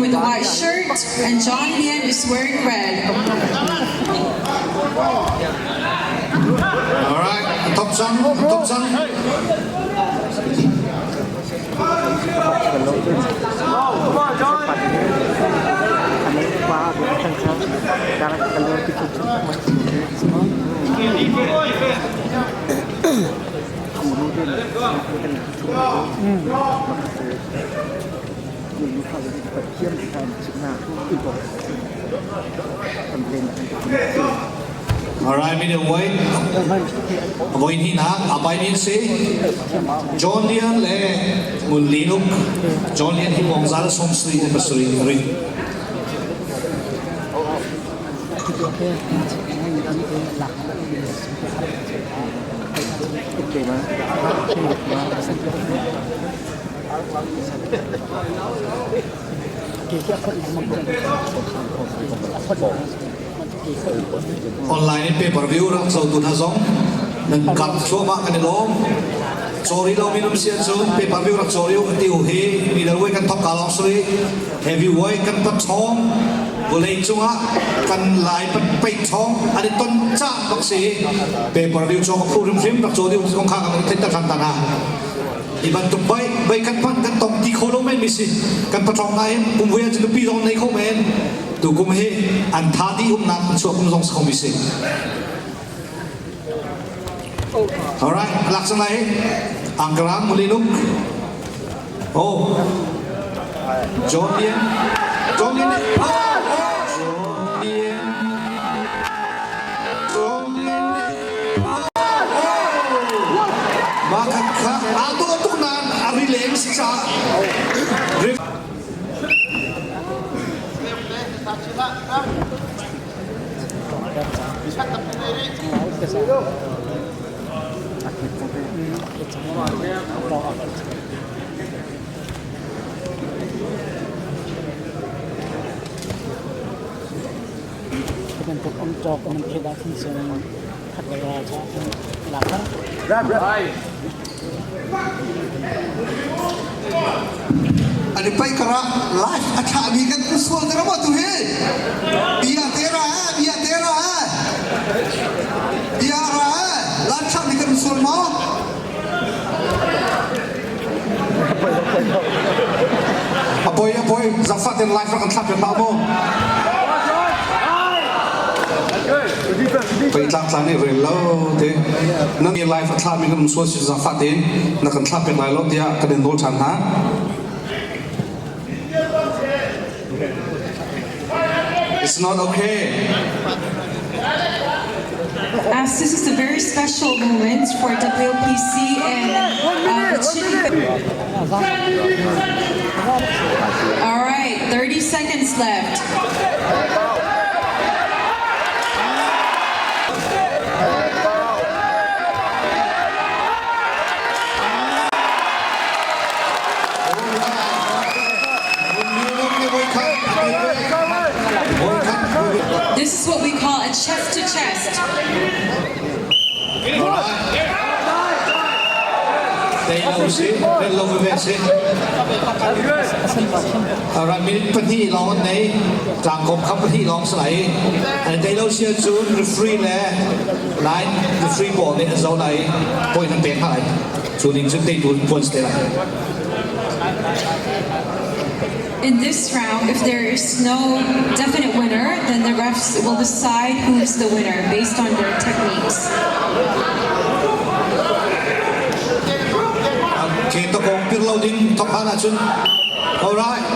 with the white shirt and John Lian is wearing red. All right, top sang, top sang. All right, middleweight. Voi hnihnak a pai min si. John Lian le Ngun Li Nuk. John Lian hi pawngzal sawmsarih le pasarih rit. Online in pay per view rak zotu hna zong nan kap thluahmah kan i lawm. Cawri lo minum si ahcun pay per view rak cawri u ti u hi middleweight kan thok ka lawng suri heavyweight kan pat chawng vawlei cungah kan lai pat pei chawng an i ton cah bak si pay per view cawk a phu hrimhrim rak caw ding kong kha kan theih ter than ta hna. Hi bantuk bai bai kan hman kan tong ti kho lo men mi si kan paṭong ngai in kum vui ah nupi zong nei kho men tu kum hi an tha di umnak an chuak kum zong si kho mi si. Alright, lak sang lai Angkarang Mulinuk. Oh. John Lian. John Lian. Oh, oh. John Lian. John Lian. Mah kha kha aa dawh tuk nain a ri leng si caah Bantuk um cawk um thil ah khin cun khat le ral cu lak har. Ani pai kara live a thlah mi kan sual te mo tu hi bia te ra bia te ra bia ra lan thlah mi kan sual mo Apoi apoi zangfah ten live rak kan thlak piak hlah mu. Pei tlang tlang nih rel lo te nan i live a thlah mi kan um sual si zangfah tein na kan thlah piak lai lo tiah kan in nawl ṭhan hna. It's not okay. As this is a very special moment for WPC and the Chin. All right, 30 seconds left. This is what we call a chest to chest. Minute pahnih lawng an nei tlangkawm kha pahnih lawng si lai an tei lo si ahcun referee le line referee pawl nih an zoh lai point an pek hna lai cu ning cun teitu points te lai In this round, if there is no definite winner, then the refs will decide who's the winner based on their techniques. Okay, to kong pir lo ding thok han ahcun. All right.